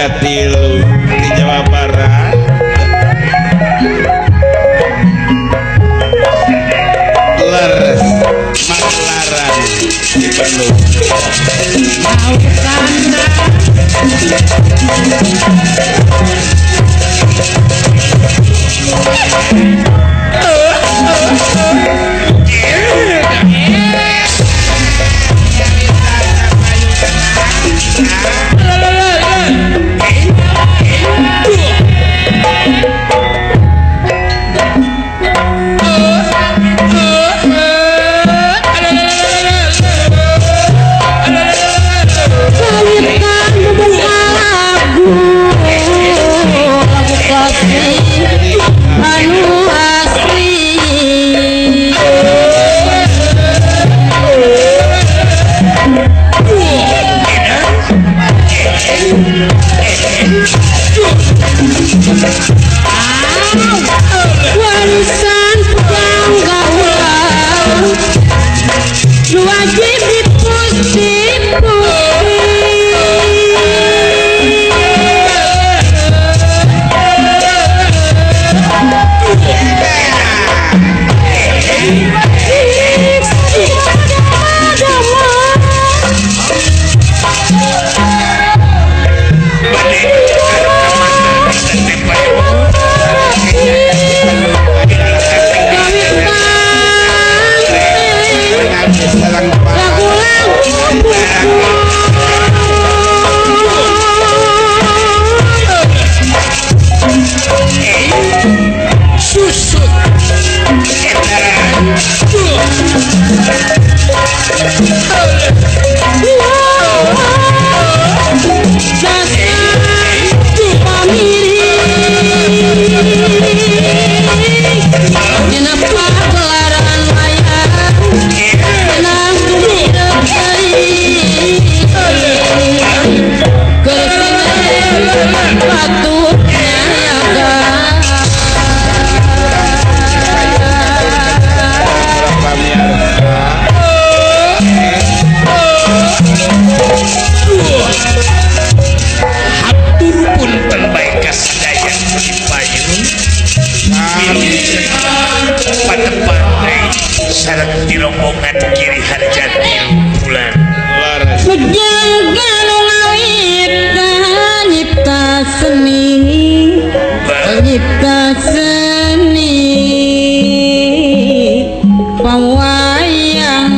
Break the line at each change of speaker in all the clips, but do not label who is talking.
Harjatilu di Jawa Barat. Leres Magelaran di Bandung.
Mau sana. Warisan pujangga ulang wajib dipusti-pusti.
Sareng di rombongan Giri Harjatilu bulan
Pujangga nu ngawitan nyipta seni, nyipta seni pewayangan.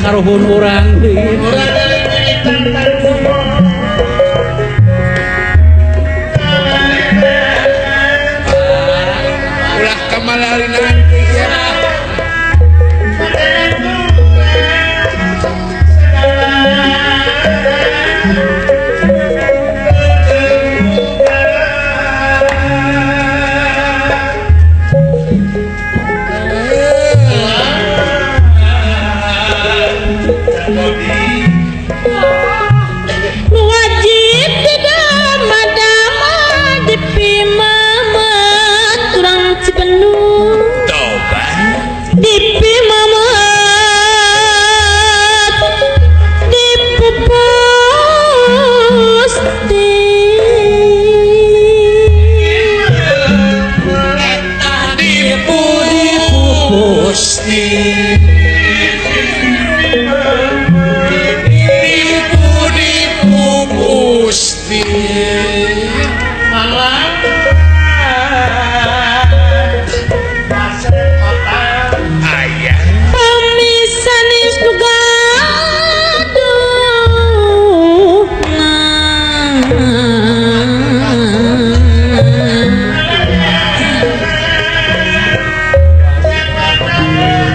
Karuhun urang
ulah kamalalina.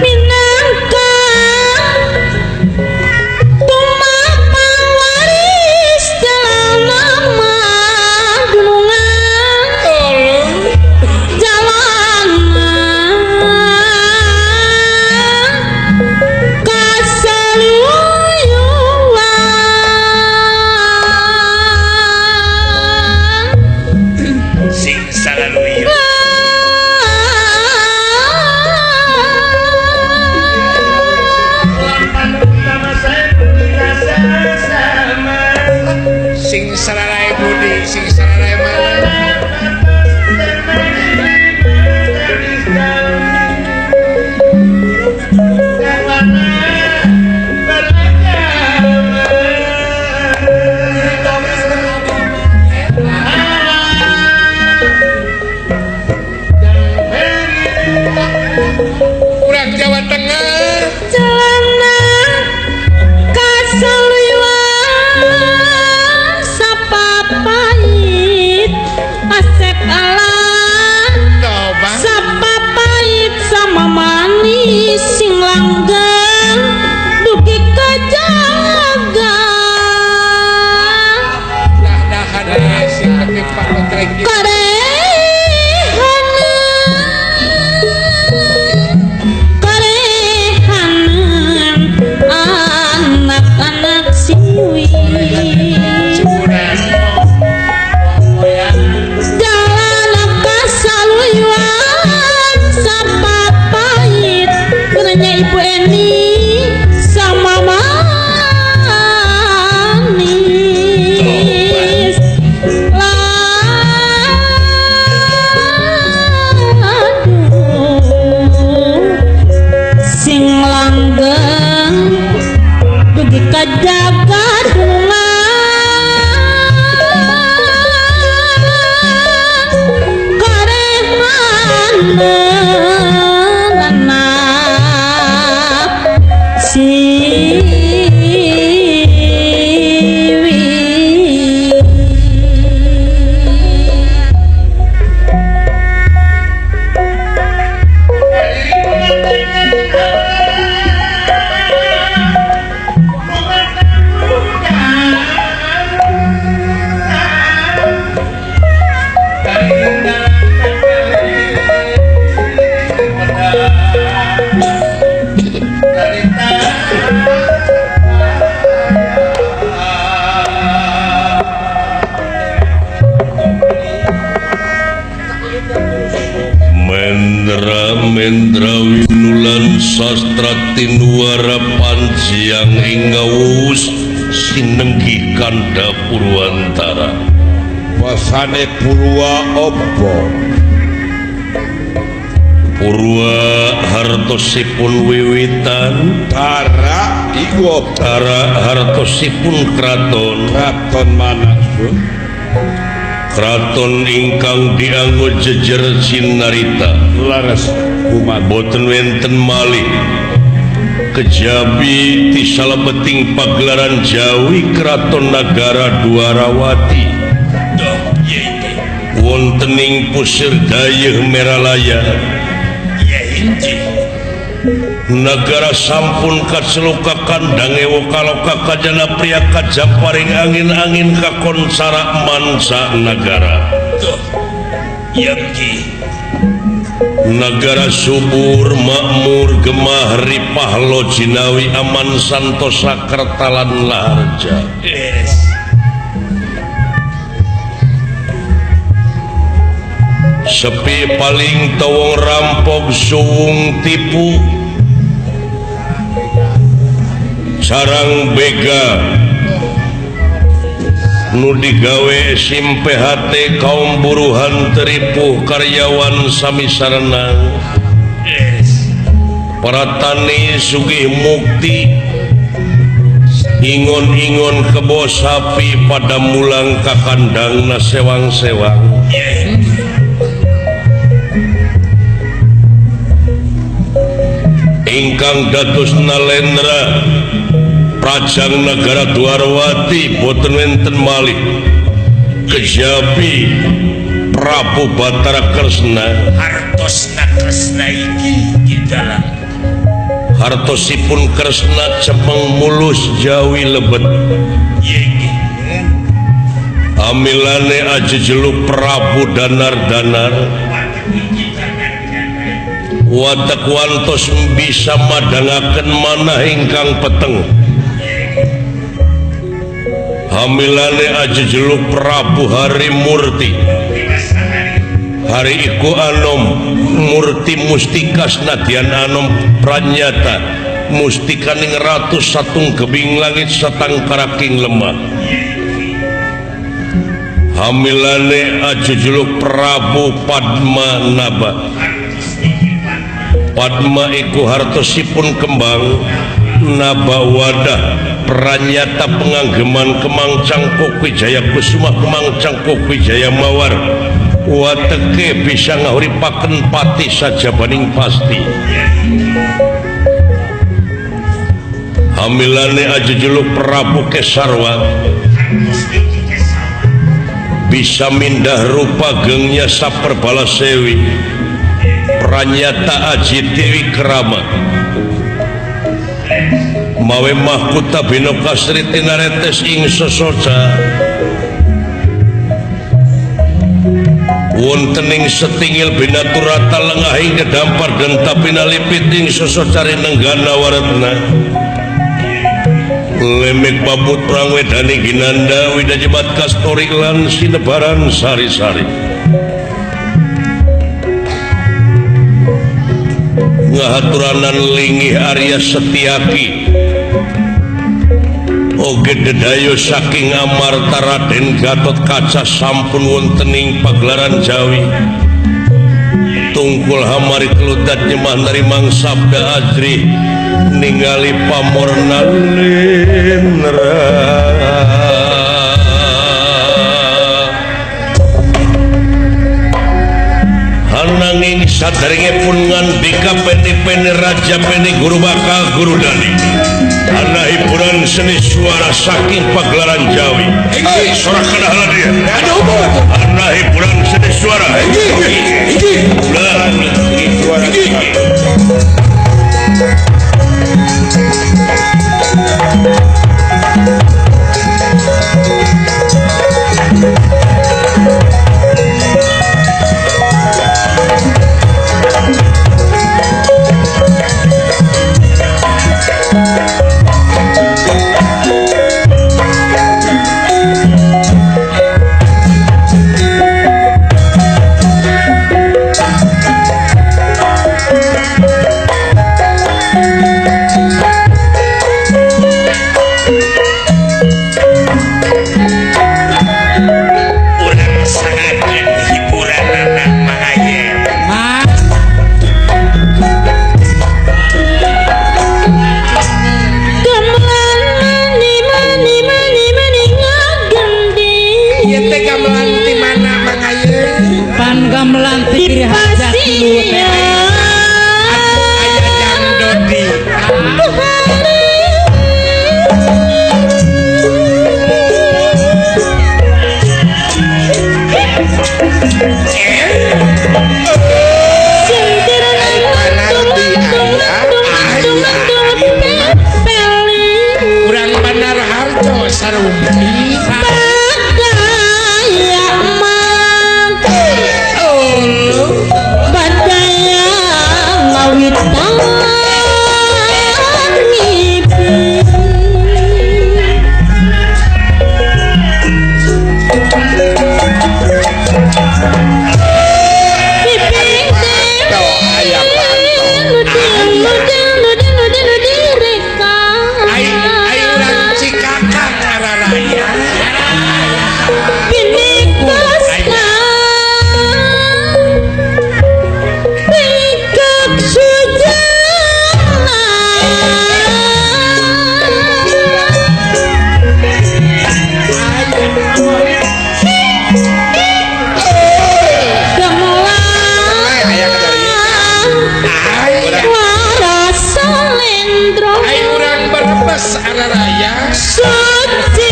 Minang
Nalendra Mendra Winulan Sastra Tinuara Panjiang ing ngawus sinenggi kandha Purwantara.
Wasane Purwa apa?
Purwa hartosipun wiwitan,
Tara iku apa?
Tara hartosipun kraton.
Kraton mana, Sun?
Kraton ingkang dianggo jejer Cinarita.
Laras kumaha?
Boten wenten malih kejabi ti salebeting pagelaran Jawi Kraton Nagara Dwarawati. Wontening pusir dayeuh Meralaya. Nagara sampun kaceluka kandang ewa kaloka kajana pria kajamparing angin-angin kakonsara manca nagara. Nagara subur makmur gemah ripah lo jinawi aman santosa kertalan laharja. Sepi paling tawong rampok suwung tipu sarang bega nu digawe sim PHT kaum buruhan teripuh karyawan sami sarenang. Para tani sugih mukti ingon-ingon kebo sapi pada mulang ka kandangna sewang-sewang. Ingkang dados nalendra Prajang Nagara Dwarawati boten wenten malih kejabi Prabu Batara Kresna.
Hartosna Kresna iki di dalam
hartosipun Kresna cemeng mulus Jawi lebet. Amilane ajejelu Prabu Danar-danar watek wantos bisa madangaken manah ingkang peteng. Hamilane ajejelu Prabu Harimurti. Hari iku anom murti mustika senadyan anom pranyata mustikaning ratu satung gebing langit satangkaraking lemah. Hamilane ajejelu Prabu Padmanaba. Padma iku hartosipun kembang naba wadah pranyata penganggeman kemang cangkok wijaya kusuma kemang cangkok wijaya mawar wateke bisa ngahuripaken pati sajabaning pasti. Hamilane ajejelu Prabu Kesarwa bisa mindah rupa gengnya saperbala sewi pranyata aji dewi kerama mawe mahkota bino kasri tinaretes ing sesoca wontening setingil binaturata lengahing kedampar dan tapinalipit ing sesocari nenggana waretna lemek babut prang wedani ginanda widajebat kastori lan sinebaran sari-sari. Ngahaturanan lingih Arya Setiaki oge dedayo saking Amarta Raden Gatot Kaca sampun wontening pagelaran Jawi tungkul hamari keludat nyemah narimang sabda ajri ningali pamor nalendra. Ananging sadaringipun ngandika peni-peni raja peni guru bakal guru dani ana hiburan seni suara saking pagelaran Jawi. Sorakan hala dia ana hiburan seni suara.
lucu teh.
Aya jang Dodi. Urang Bandar Harjo Sarumpi
Badaya badaya ngawitan ngipi Suci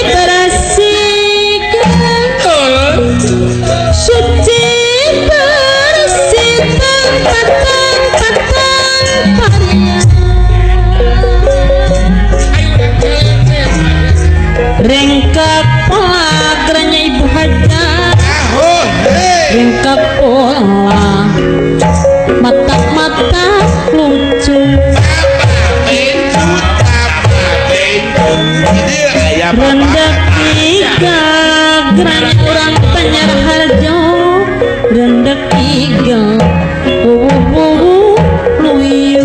bersih, suci bersih tempat rengkap pola keranya Ibu Haja, rengkap pola mata-mata lucu. Rendah tiga geranya orang Penyar Harjo, rendah tiga luyu.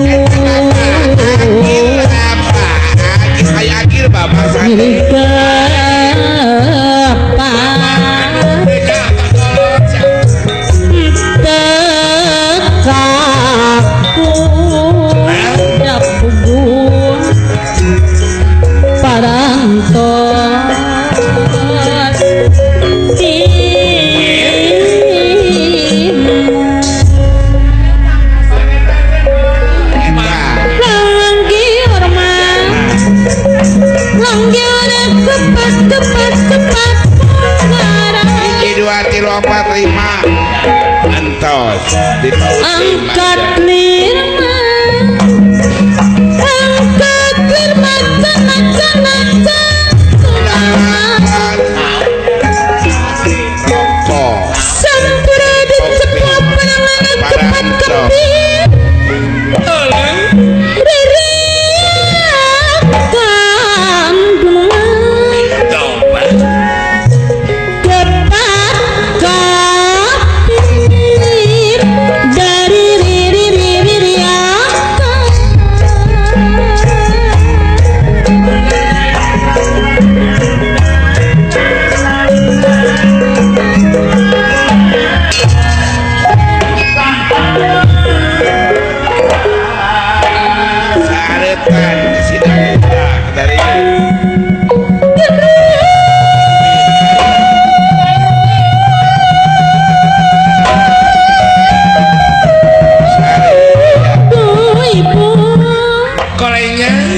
Angkat lima, angkat lima, sampura dicepot penanganan cepat kepit ririakan gunungan cepat kapir dari riri-riri-riakan.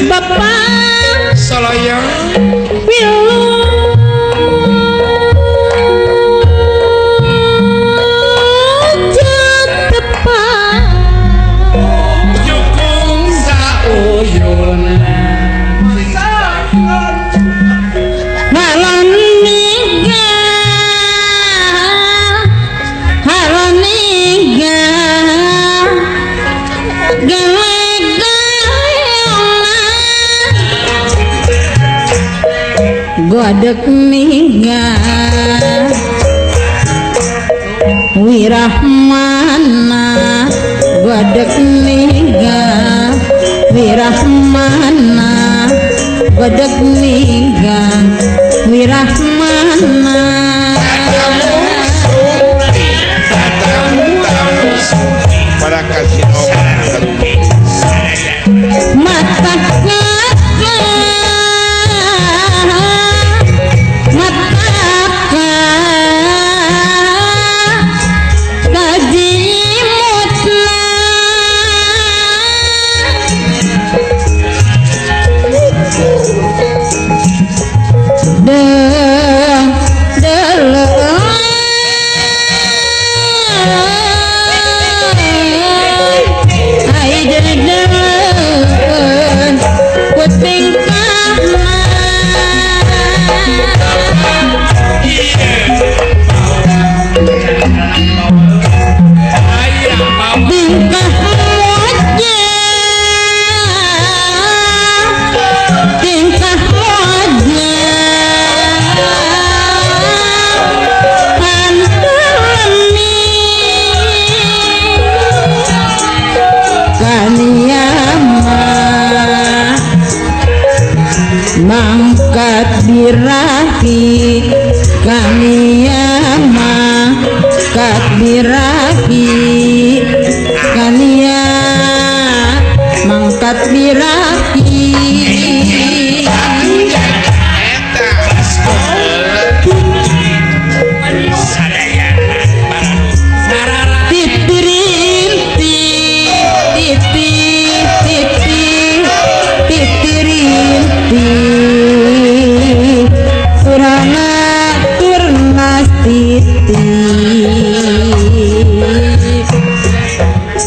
Bapak
Soloyong
Wilu tepat
Jukung sauyuna
Haloniga Haloniga Godek niga Wirahmana godek niga Wirahmana godek niga Wirahmana
para kasino
mata mata kaji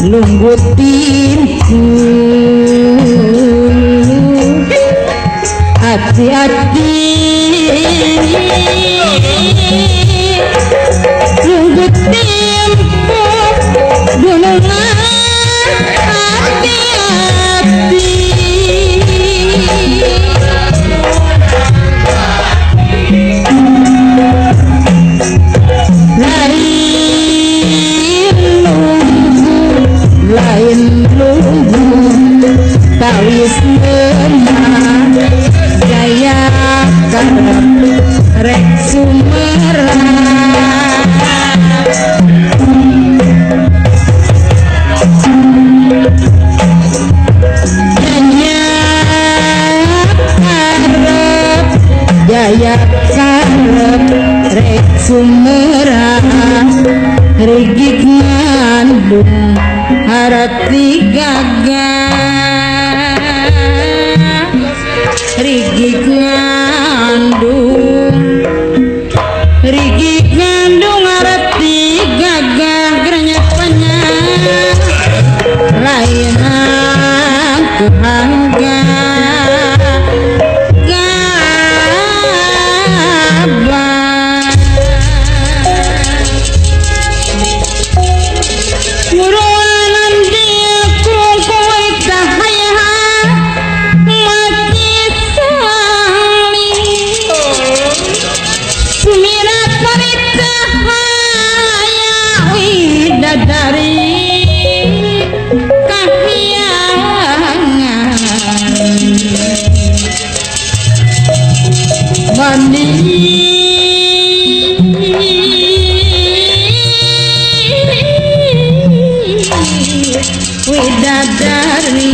Lungguh timpu hati-hati lungguh timpu dunungan hati-hati lain lungguh tawis lemah jaya karep rek sumerang jaya karep rek sumerang rigik ngandung harati gagah rigik ngandung harati gagah gernya penyah lain kuhangga widadari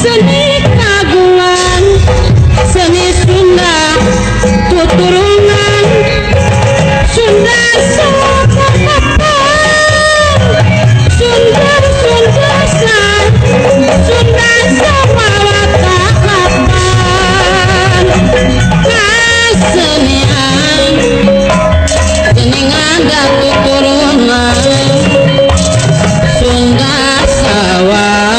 seni kagungan seni Sunda tuturunan Sunda Sunda Sunda Sunda samawatahapan kasenian geningan tuturunan Sunda sawah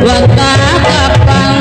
watakapan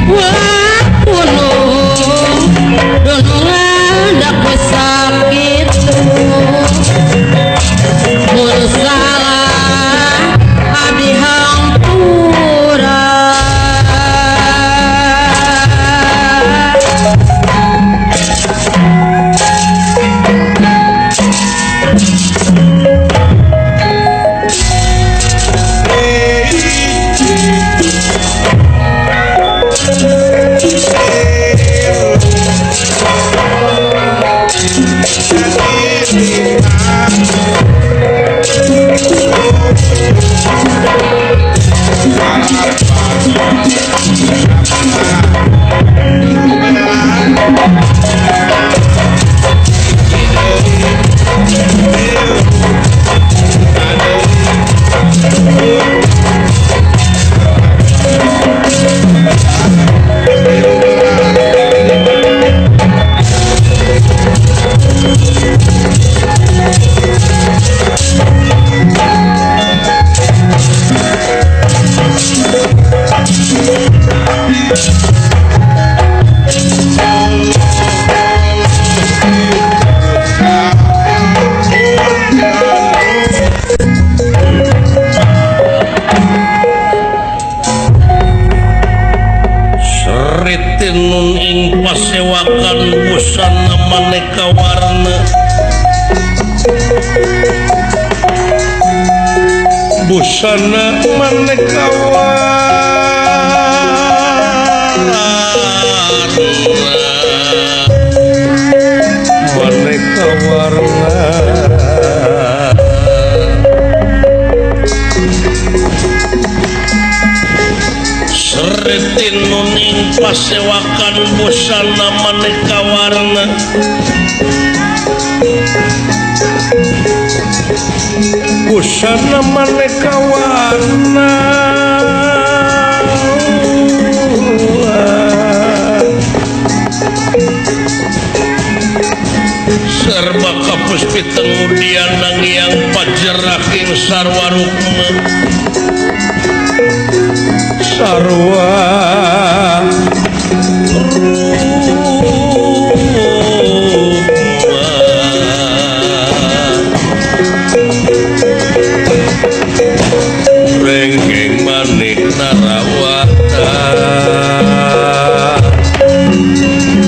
Wah, kuno, dunungan.
Pasewakan busana maneka warna busana maneka warna maneka warna Sereti nuning pasewakan busana maneka warna busana maneka warna serba kapus pitengudian nangiang pajeraking sarwa rukma sarwa rukma renggeng manik narawata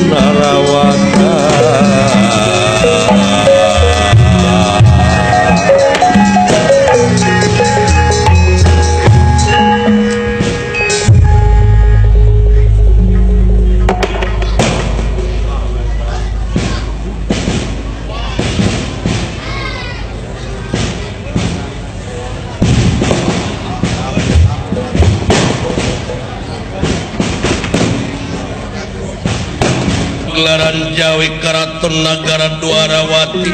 narawata Gelaran Jawi Karaton Nagara Dwarawati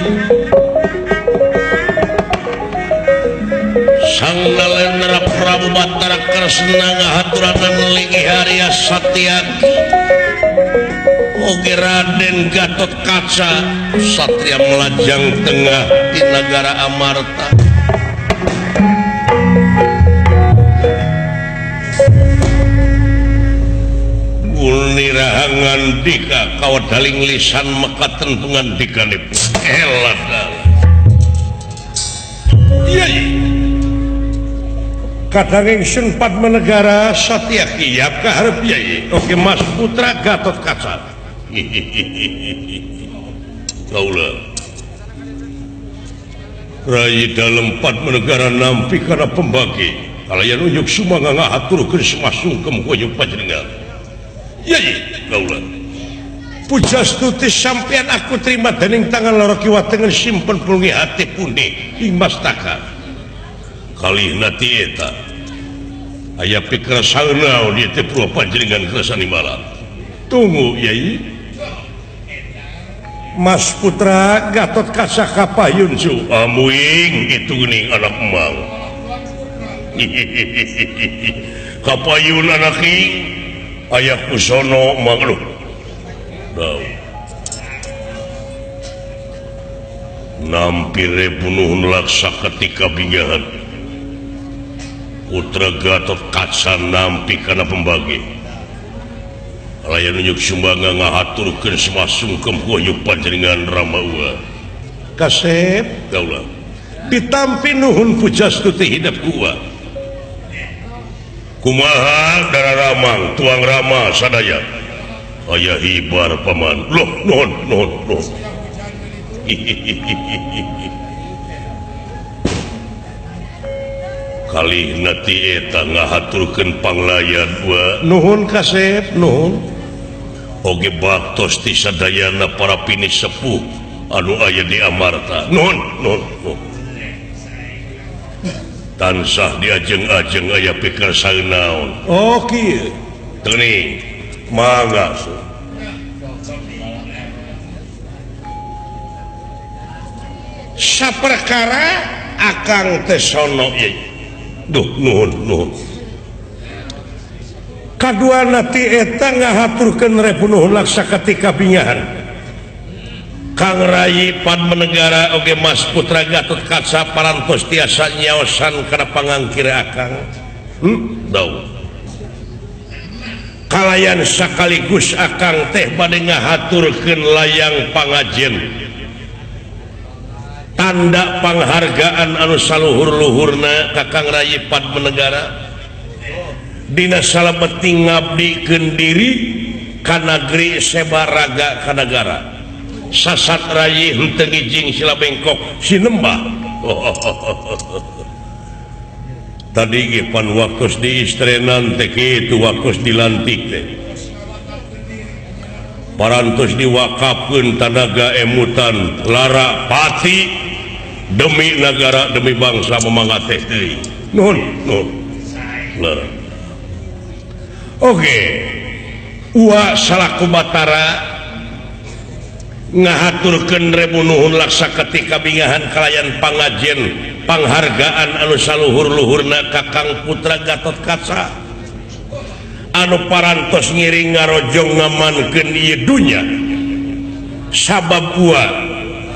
Sang Nalendra Prabu Batara Kresna ngahaturanan linggih Arya Satyaki oge Raden Gatot Kaca satria melajang tengah di Nagara Amarta. Nirahangan dika kawadaling lisan mekaten pengandikanipun elah yai kadang ingsun Padmanegara Satyaki ya kaharep yai oke Mas Putra Gatot Kaca kaula Rai dalem Padmanegara nampi kana pembagi kalayan unjuk sumangga ngahaturkeun sumasungkem hoyong panjenengan. Yai kaula pujastuti sampean aku terima dening tangan loro kiwa tengen simpen pulungi hati pundi ing mastaka kalih nati eta aya pikersaeun naon ieu teh purwa panjenengan kersani malam tunggu yai Mas Putra Gatot Kaca kapayun su amuing itu geuning anak emang kapayun anak ing ayah kusono makhluk nampire bunuhun laksa ketika bingahan Putra Gatot Kaca nampi kana pembagi layan unjuk sumbangga ngahaturkeun sumasungkem hoyong panjenengan Rama Uwa kasep kaula ditampi nuhun pujastuti hidep kuwa kumaha darah ramang tuang rama sadaya aya hibar paman loh nuhun nuhun nuhun kalih nati eta ngahaturkeun panglayan wa nuhun kasep nuhun oge baktos ti sadayana para pini sepuh anu aya di Amarta nuhun nuhun nuhun tansah diajeng-ajeng aya pikersaeun naon. Oh kieu. Teuning mangga. Saperkara akang teh sono ieu. Duh nuhun nuhun. Kaduana ti eta ngahaturkeun repunuhun laksa ketika bingahan. Kang Rayi Padmanegara oge Mas Putra Gatot Kaca parantos tiasa nyaosan kana pangangkir akang. Dau. Kalayan sakaligus akang teh bade ngahaturkeun layang pangajen. Tanda panghargaan anu saluhur-luhurna ka Kang Rayi Padmanegara. Dina salameting ngabdikeun diri Ka nagri sebaraga ka nagara. Sasat rayi henteu ngijing sila bengkok sinembah. Tadi ge pan waktos diistrenan teh kitu waktos dilantik teh. Parantos diwakafkeun tanaga emutan lara pati demi nagara demi bangsa memangga teh deui. Nuhun, nuhun. Lara. Oke. Ua salaku Batara ngahaturkeun rebu nuhun laksa ketika bingahan kalayan pangajen panghargaan anu saluhur-luhurna ka Kang Putra Gatotkaca anu parantos ngiring ngarojong ngamankeun ieu dunya sabab ua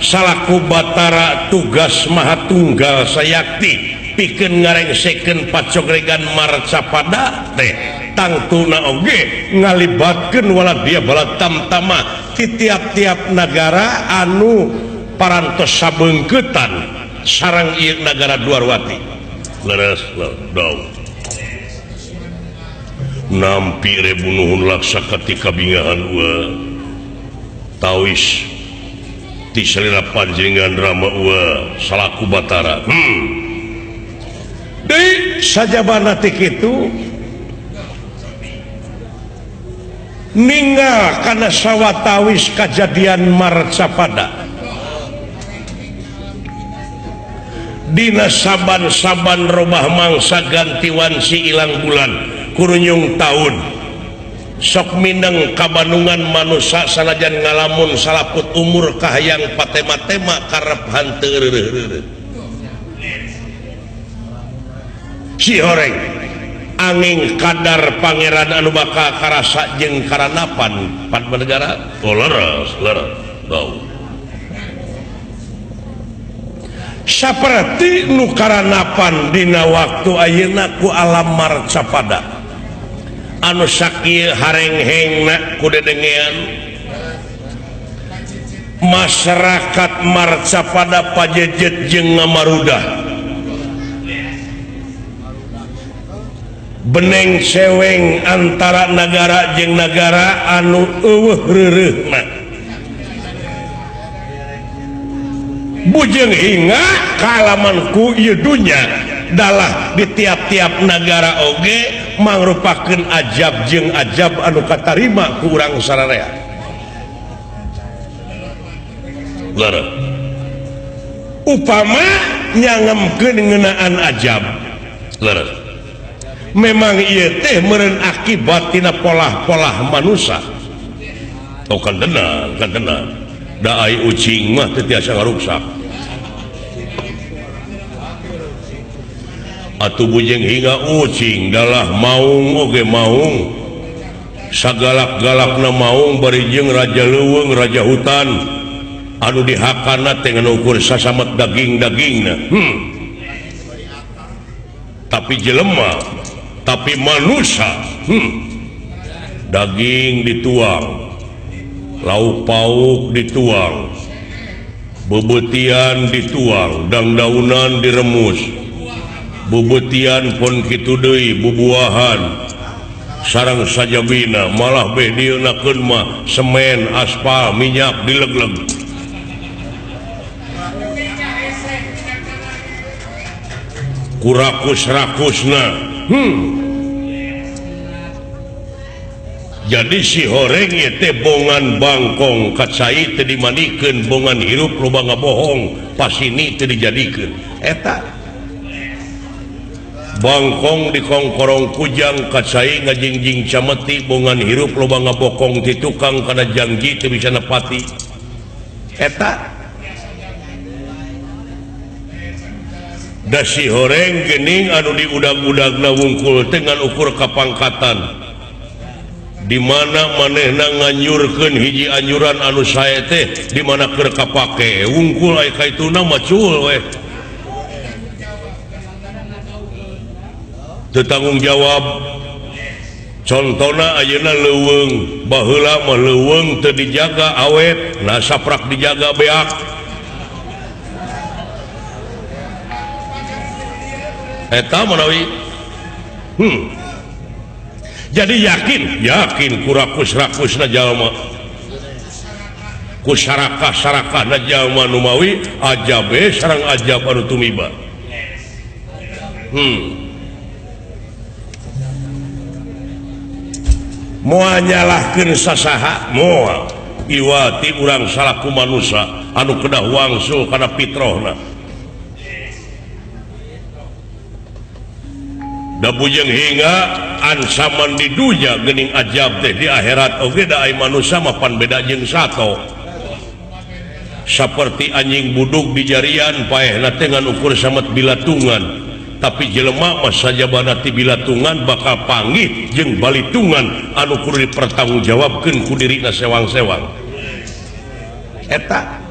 salaku Batara tugas maha tunggal sayakti pikeun ngarengsekeun pacogregan marcapada teh tangtuna oge ngalibatkeun waladia bala tamtama di tiap-tiap nagara anu parantos sabeungkeutan sareng ieu nagara Dwarwati. Leres daun nampi rebu nuhun laksa ketika bingahan ua tawis ti salira panjenengan Rama ua salaku Batara. Deui sajabana ti kitu ninggal kana sawatawis kajadian marcapada dina saban-saban robah mangsa ganti wansi ilang bulan kurunyung taun sok mineng kabanungan manusa sanajan ngalamun salaput umur kahayang patema-tema karep hanteu reureuh-reureuh si horeng angin kadar pangeran anu bakal karasa jeung karanapan Padmanegara. Oh leres leres bau saperti nu karanapan dina waktu ayeuna ku alam marcapada anu sakieu harenghengna ku dedengean masyarakat marcapada pajejet jeung ngamarudah beneng seweng antara nagara jeung nagara anu eueuh reureuhna bujeng hingga kaalaman ku ieu dunya dalah di tiap-tiap nagara oge mangrupakeun ajab jeung ajab anu katarima ku urang sararea. Lara. Upama nyangemkeun ngeunaan ajab. Lara. Memang ieu teh meureun akibat tina polah-polah manusa. Oh kan tenang, kan tenang. Da ai ucing mah teu tiasa ngaruksak. Atuh bujeng hingga ucing dalah maung oge maung sagalak-galakna maung bari jeung raja leuweung raja hutan anu dihakana teh ngan ukur sasamet daging-dagingna. Tapi jelema, tapi manusia, daging dituang, lauk pauk dituang, bebetian dituang, dangdaunan diremus, bebetian pun kitu deui, bubuahan sareng sajabina malah beh dieunakeun mah semen, aspal, minyak dileg-leg. Kurakus-rakusna. Jadi si horeng ieu teh bongan bangkong kacai teu dimandikeun, bongan hirup loba ngabohong pasini teu dijadikeun. Eta bangkong dikongkorong kujang kacai ngajingjing cameti, bongan hirup loba ngabokong ti tukang kana janji teu bisa nepati. Eta da si horeng geuning anu diudag-udagna wungkul teh ngan ukur kapangkatan di mana manehna nganyurkeun hiji anjuran anu sae teh di mana keur kapake wungkul aya kaituna mah cul we teu tanggung jawab. Contona ayeuna leuweung baheula mah leuweung teu dijaga awet nah saprak dijaga beak. Eta manawi. Jadi yakin yakin ku rakus-rakusna jalma ku sarakah-sarakahna jalma nu mawi ajabe sareng ajab anu tumiba. Moal nyalahkeun sasaha moal iwati urang salaku manusia anu kedah wangsul kana fitrahna. Da bujeng hingga ancaman di dunya geuning ajab teh di akhirat oge da ai manusia mah pan beda jeung sato. Saperti anjing buduk di jarian paehna teh ngan ukur samet bilatungan. Tapi jelema mah sajabana ti bilatungan bakal panggih jeung balitungan anu kudu dipertanggungjawabkeun ku dirina sewang-sewang. Eta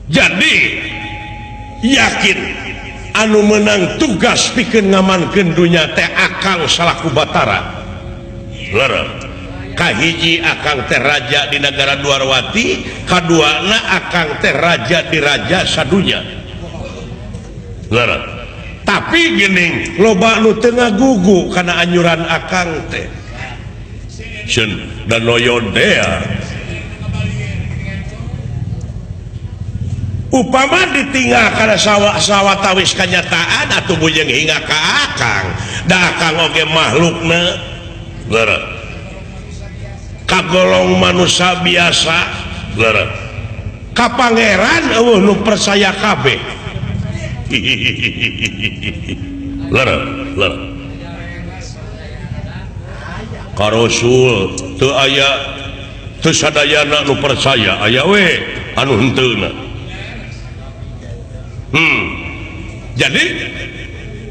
jadi yakin anu menang tugas pikeun ngamankeun dunya teh akang salaku Batara. Leres. Kahiji akang teh raja di negara Dwarwati, kaduana akang teh raja di raja sadunya. Leres. Tapi geuning loba nu teu ngagugu kana anyuran akang teh. Ceun dan noyon dea. Upama ditinggal kana sawatawis kanyataan atuh bujeng hingga ka akang. Da akang oge makhlukna. Leres. Kagolong manusia biasa. Leres. Ka pangeran eueuh nu percaya kabeh. Leres, leres. Ka Rasul teu aya teu sadayana nu percaya, aya we anu henteuna.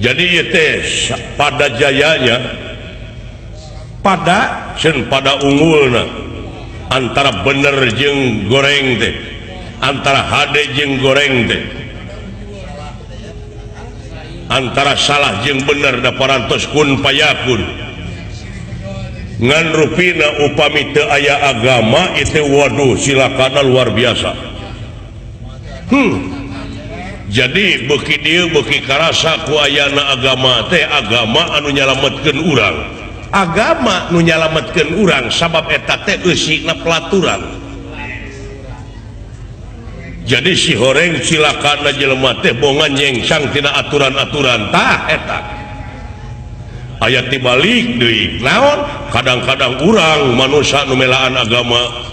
Jadi ieu teh pada jayanya pada ceun pada unggulna antara bener jeung goreng teh, antara hade jeung goreng teh, antara salah jeung bener da parantos kun payakun. Ngan rupina upami teu aya agama itu waduh silakana luar biasa. Jadi beuki dieu beuki karasa ku ayana agama teh agama anu nyalametkeun urang. Agama nu nyalametkeun urang sabab eta teh eusina pelaturan. Jadi si horeng cilakana jelema teh bongan nyengsang tina aturan-aturan tah eta. Aya tibalik deui naon kadang-kadang urang manusia nu melaan agama.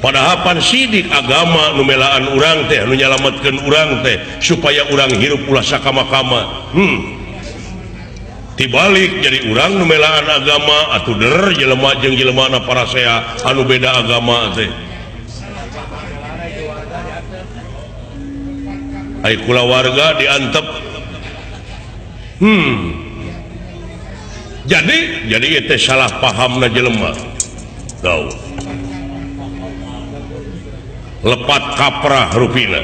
Padahal pan sidik agama nu melaan urang teh nu nyalametkeun urang teh supaya urang hirup ulah sakama-kama. Tibalik jadi urang nu melaan agama atuh der jelema jeung jelemana parasea anu beda agama teh. Ai kulawarga diantep. Jadi ieu teh salah pahamna jelema. Tahu. Lepat kaprah rupina.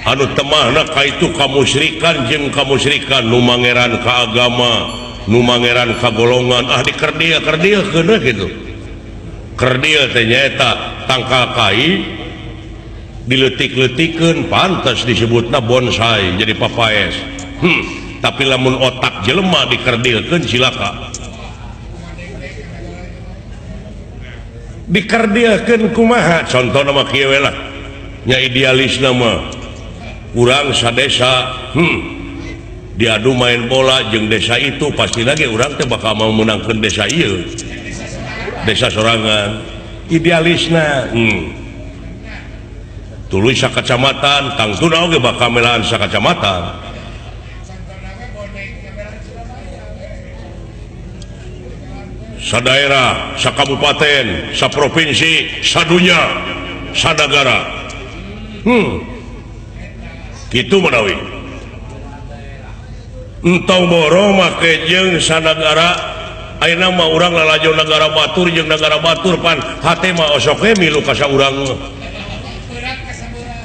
Anu temahna ka itu kamusyrikan jeung kamusyrikan nu mangeran ka agama, nu mangeran ka golongan, ah dikerdil-kerdil keuneuh kitu. Kerdil teh nyaeta tangkal kai dileutik-leutikeun pantes disebutna bonsai jadi papaes. Tapi lamun otak jelema dikerdilkeun cilaka. Dikerdilkeun kumaha? Contohna mah kieu we lah. Nya idealisna mah urang sadesa diadu main bola jeung desa itu pasti lagi urang teh bakal mau menangkeun desa ieu. Desa sorangan idealisna. Tuluy sakacamatan tangtuna oge bakal melaan sakacamatan. Sadaerah, sakabupaten, saprovinsi, sadunya, sanagara. Kitu manawi. Entong boro make jeung sanagara, ayeuna mah urang lalajo nagara batur jeung nagara batur pan hate mah osok we milu ka saurang.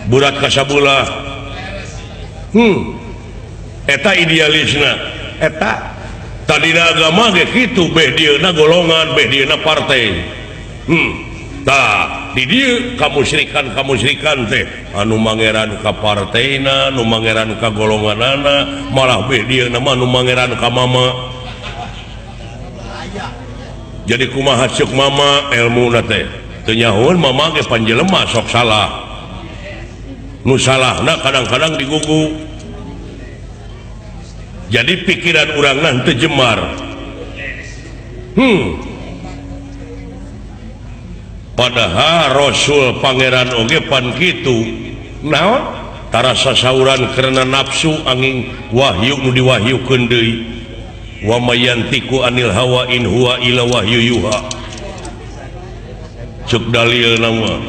Burat ka sabelah. Eta idealisna. Eta tadina agama ge kitu beh dieuna golongan, beh dieuna partai. Tah Tah di dieu kamusyrikan-kamusyrikan teh anu mangeran ka partaina, nu mangeran ka golonganana, malah beh dieu mah nu mangeran ka mama. Jadi kumaha ceuk mama elmuna teh? Teu nyahoeun mama ge panjelema sok salah. Nu salahna kadang-kadang digugu. Jadi pikiran urangna henteu jemar. Padahal Rasul Pangeran oge pan kitu. Naon? Tarasa sauran karena nafsu angin wahyu nu diwahyukeun deui. Wa mayantiku anil hawa in huwa illa wahyu yuha. Cek dalil nama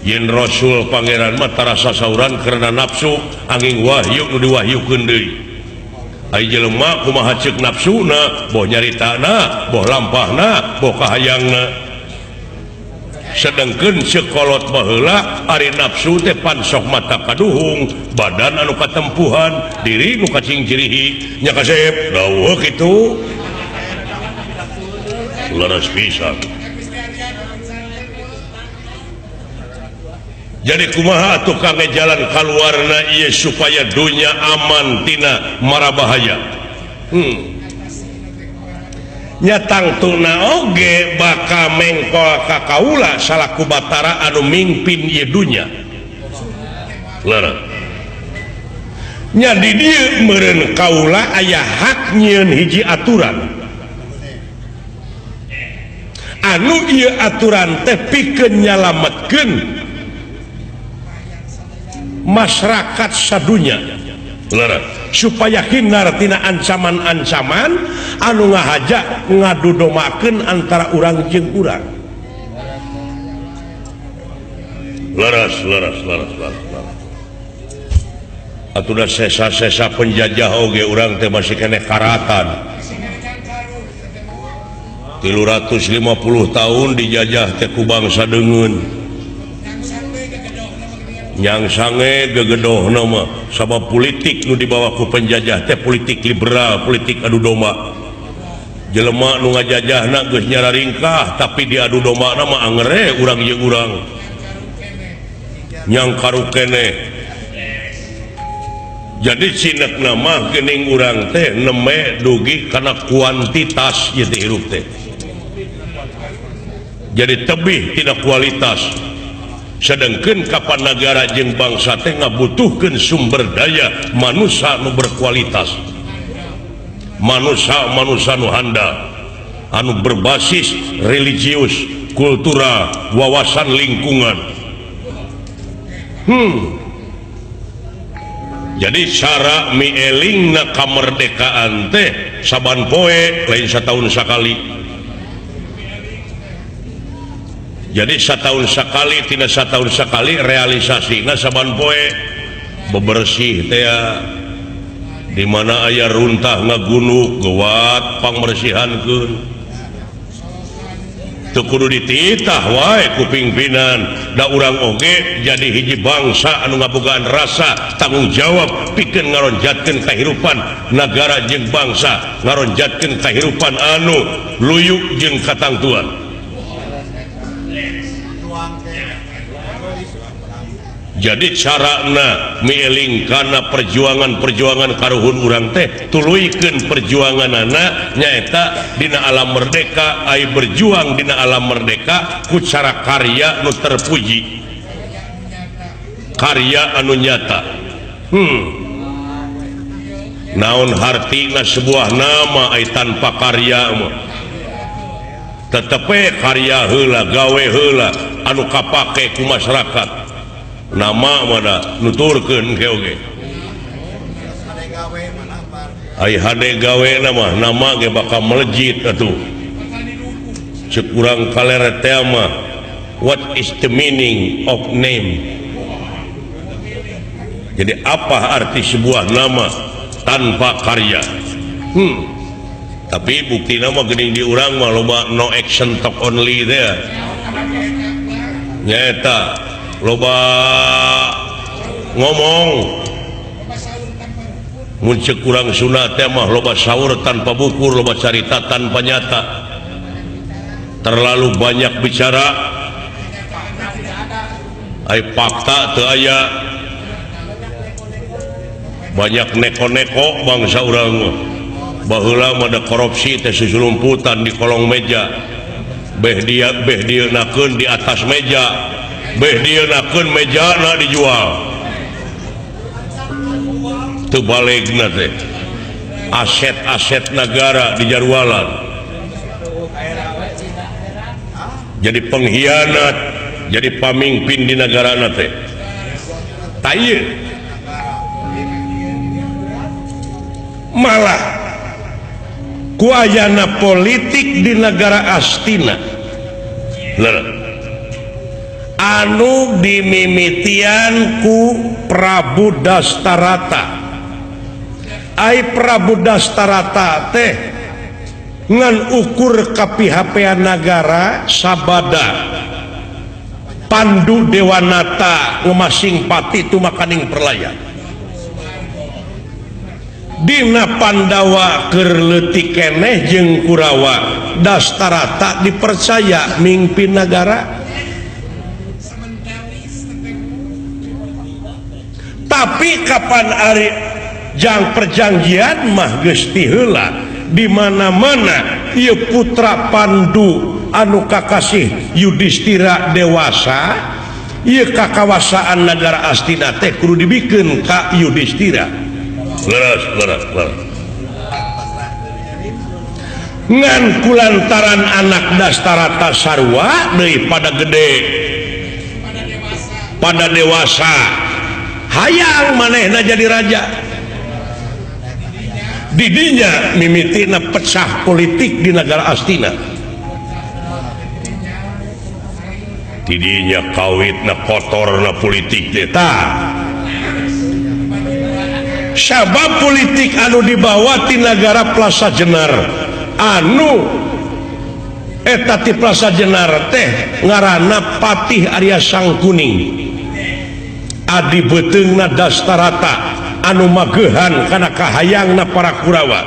yen Rasul Pangeran mah tarasa sauran karena nafsu angin wahyu nu diwahyukeun deui. Ai jelema kumaha ceuk nafsuna, boh nyaritana, boh lampahna, boh kahayangna. Sedengkeun sekolot baheula ari nafsu teh pansok mata kaduhung, badan anu katempuhan, diri nu kacingcirihi, nya kasep dawuh kitu. Leres pisan. Jadi kumaha atuh kangge jalan kaluarna ieu supaya dunya aman tina mara bahaya. Nya tangtuna oge bakal mengkol ka kaula salaku batara anu mingpin ieu dunya. Leres. Nya di dieu meureun kaula aya hak nyieun hiji aturan. Anu ieu aturan teh pikeun nyalametkeun masyarakat sadunya. Leres. Supaya hindar tina ancaman-ancaman anu ngahaja ngadudomakeun antara urang jeung urang. Leres, leres, leres, leres, leres. Atuh da sesa-sesa penjajah oge urang teh masih keneh karatan. 350 tahun dijajah teh ku bangsa deungeun. Yang sange gegedohna mah sabab politik nu dibawa ku penjajah teh politik liberal, politik adu domba. Jelema nu ngajajahna geus nyararingkah tapi diadu dombana mah angere urang jeung urang. Nyang karukeneh. Jadi cinekna mah geuning urang teh neme dugi kana kuantitas ieu teh hirup teh. Jadi tebih tina kualitas. Sedangkan kapan negara jeung bangsa teh ngabutuhkeun sumber daya manusia nu berkualitas, manusia-manusia nu handal, anu berbasis religius, kultural, wawasan lingkungan. Jadi cara mielingna kamerdekaan teh saban poe lain satahun sakali. Jadi setahun sekali, tidak setahun sekali realisasina saban poe bebersih teh di mana aya runtah ngagunuk gewat pangbersihankeun. Teu kudu dititah wae ku pimpinan, da urang oge jadi hiji bangsa anu ngabogaan rasa tanggung jawab pikeun ngaronjatkeun kahirupan nagara jeung bangsa, ngaronjatkeun kahirupan anu luyuk jeung katangtuan. Jadi carana mieling kana perjuangan-perjuangan karuhun urang teh tuluykeun perjuanganana nyaeta dina alam merdeka, ai berjuang dina alam merdeka ku cara karya nu terpuji, karya anu nyata. Naon hartina sebuah nama ai tanpa karya mah? Tetep karya heula, gawe heula anu kapake ku masyarakat. Nama mana nuturkeun ke oge. Ai hade gawe nama, nama ge bakal melejit atuh. Ceuk urang kaler teh mah, what is the meaning of name? Jadi apa arti sebuah nama tanpa karya? Tapi bukti nama geuning di urang mah loba no action talk only teh. Nyaeta loba ngomong. Mun ceuk urang Sunda teh mah loba sahur tanpa bukur, loba carita tanpa nyata. Terlalu banyak bicara Ai fakta teu aya. Banyak neko-neko bangsa urang mah. Baheula mah da korupsi teh susulumputan di kolong meja. Beh dia beh dieunakeun di atas meja. Beh dieunakeun mejana dijual. Teu balegna teh. Aset-aset negara dijarualan. Jadi pengkhianat, jadi pamimpin di negarana teh. Tah ieu malah ku ayana politik di negara Astina. Leres. Anu dimimitian ku Prabu Dastarata. Ai Prabu Dastarata teh ngan ukur kapihapean nagara sabada Pandu Dewanata ngemasing pati tumakaning perlayan. Dina Pandawa keur leutik keneh jeung Kurawa, Dastarata dipercaya mingpin nagara. Tapi kapan ari jang perjanjian mah geus ti heula di mana-mana ieu putra Pandu anu kakasih Yudhistira dewasa, ieu kakawasaan nagara Astina teh kudu dibikeun ka Yudhistira. Leres, leres, leres. Ngan kulantaran anak Dastarata sarua deui pada gede, pada dewasa, hayang manehna jadi raja. Didinya mimitina pecah politik di negara Astina. Didinya kawitna kotorna politik teh. Tah. Sabab politik anu dibawa ti nagara Plaza Jenar, anu eta ti Plaza Jenar teh ngaranna Patih Arya Sangkuning, adi beuteungna Dastarata anu magehan kana kahayangna para Kurawa.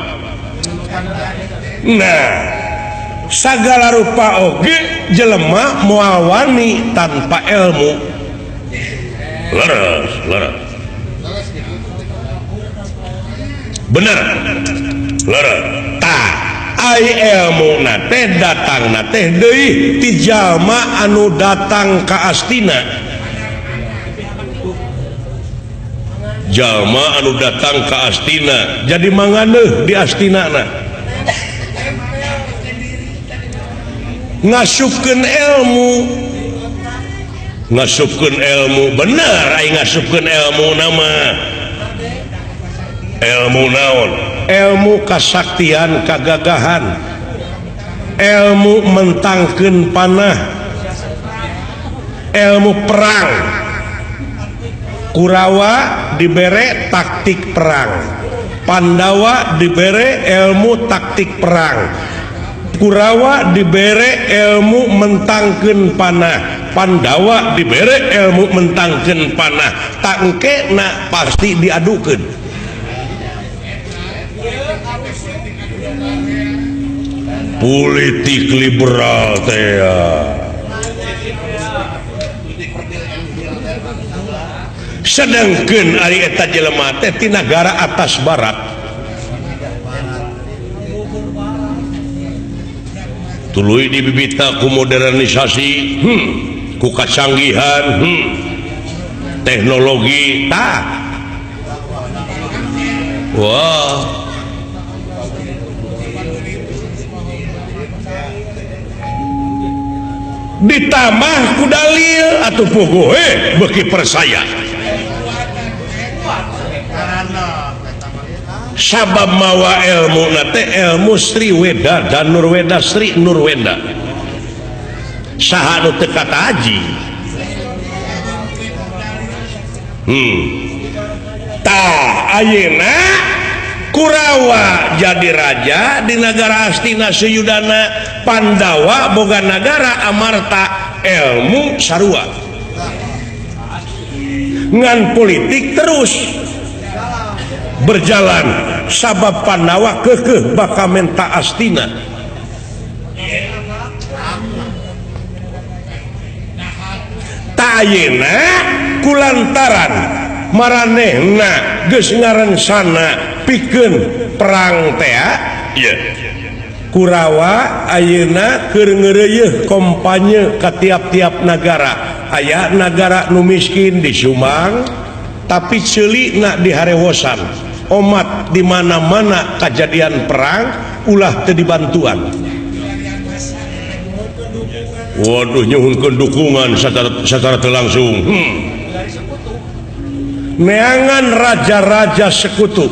Nah, sagala rupa oge jelema moal wani tanpa ilmu. Leres, leres. Bener, leres. Tah, ai ilmu na teh datang na teh deui ti jalma anu datang ka Astina. Jalma anu datang ka Astina jadi manganeuh di Astina na. Ngasupkeun ilmu, ngasupkeun ilmu bener ai ngasupkeun ilmu nama. Ilmu naon? Ilmu kasaktian kagagahan, ilmu mentangkeun panah, ilmu perang. Kurawa dibere taktik perang, Pandawa dibere ilmu taktik perang, Kurawa dibere ilmu mentangkeun panah, Pandawa dibere ilmu mentangkeun panah. Tangkena pasti diadukeun. Politik liberal teh. Sedangkeun ari eta jelema teh ti nagara atas barat. Tuluy dibibita ku modernisasi, ku kacanggihan, teknologi tah. Wah. Ditambah ku dalil atuh puguh beuki percaya. Sabab mawa ilmu na teh ilmu Sri Weda dan Nurweda Sri Nurweda. Saha nu teu kataji. Tah ayeuna Kurawa jadi raja di nagara Astina Suyudana, Pandawa boga nagara Amarta, ilmu sarua. Ngan politik terus berjalan sabab Pandawa keukeuh bakal menta Astina. Tah ayeuna kulantaran maranehna geus ngarencana pikeun perang teh ieu Kurawa ayeuna keur ngeureuyeuh kompanye ka tiap-tiap nagara. Aya nagara nu miskin di Sumang tapi ceulina di harewosan. Omat di mana-mana kajadian perang ulah teu dibantuan. Waduh nyuhunkeun dukungan secara teu langsung. Neangan raja-raja sekutu.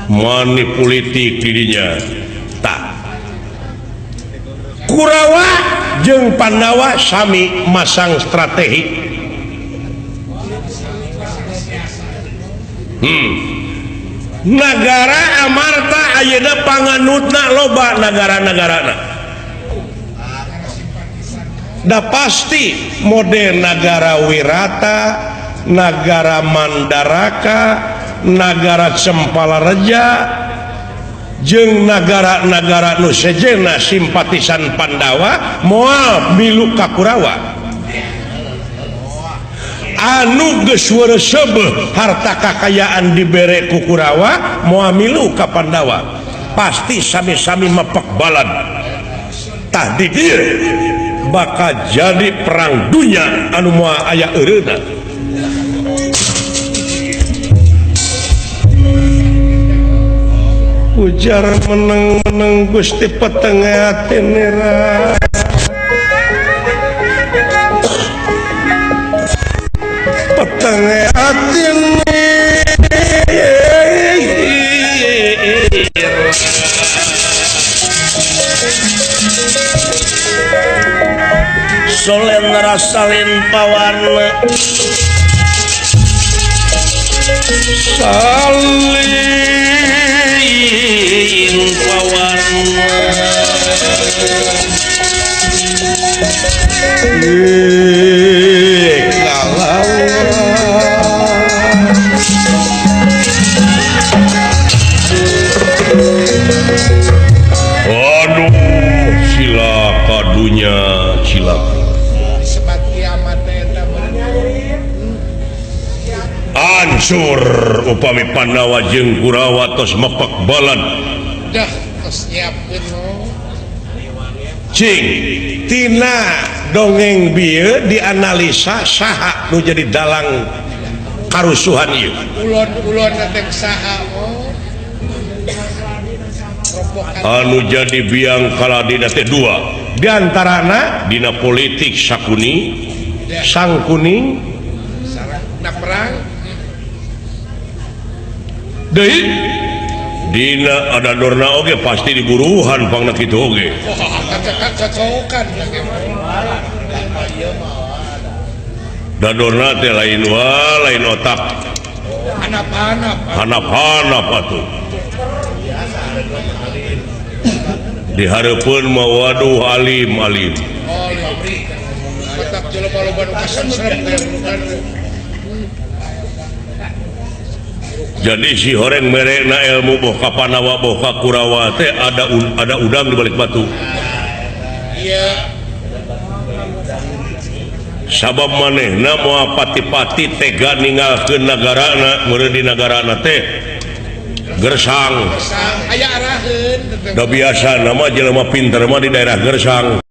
Money politik dirinya tak Kurawa jeung Pandawa sami masang strategi. Nagara Amarta ayeuna panganutna loba nagara-nagarana. Da pasti model nagara Wirata, nagara Mandaraka, nagara Cempalareja jeung nagara-nagara nu sejenna simpatisan Pandawa moal milu ka Kurawa. Anu geus waresebeuh harta kakayaan dibere ku Kurawa moal milu ka Pandawa. Pasti sami-sami mepek balad. Tah di dieu bakal jadi perang dunya anu moal aya eureuna. Ujar meneng-meneng Gusti petenge atinira. Petenge atinira. Solen rasalin pawarna salin pawarna aduh cilaka dunya cilaka. Hancur upami Pandawa jeung Kurawa tos mepek balad.
Dah tos nyiapkeun
cing tina dongeng bieu dianalisa saha nu jadi dalang karusuhan ieu.
Ulon-ulon teh saha
anu jadi biang kaladina teh dua diantarana dina politik Sakuni Sangkuni
na perang
deui dina ada dorna oge pasti diburuhan pangna kitu oge. Da dorna teh lain wa lain otak
hanap-hanap
hanap-hanap atuh dihareupeun mah waduh alim alim. Jadi si horeng merekna ilmu boh ka Pandawa boh ka Kurawa teh ada udang di balik batu.
Iya.
Sabab manehna moal pati-pati tega ninggalkeun nagarana, meureun di nagarana teh gersang.
Aya araheun.
Da biasa nama jelema pinter mah di daerah gersang.